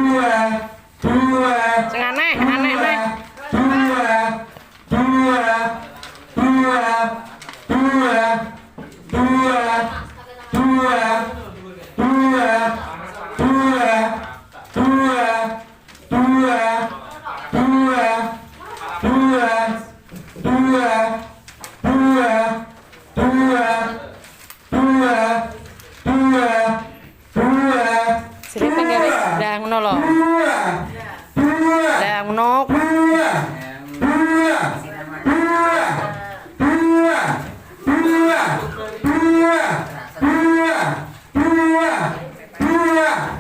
2, 2. Sing aneh, aneh neh. 2, 2, 2, 2, 2, 2, 2, 2, 2, 2, 2, 2, 2, 2, 2, 2, 2, 2. Sini kene. Lah ngono lho. 2, 2. Lah ngono. 2, 2, 2, 2, 2, 2, 2, 2, 2.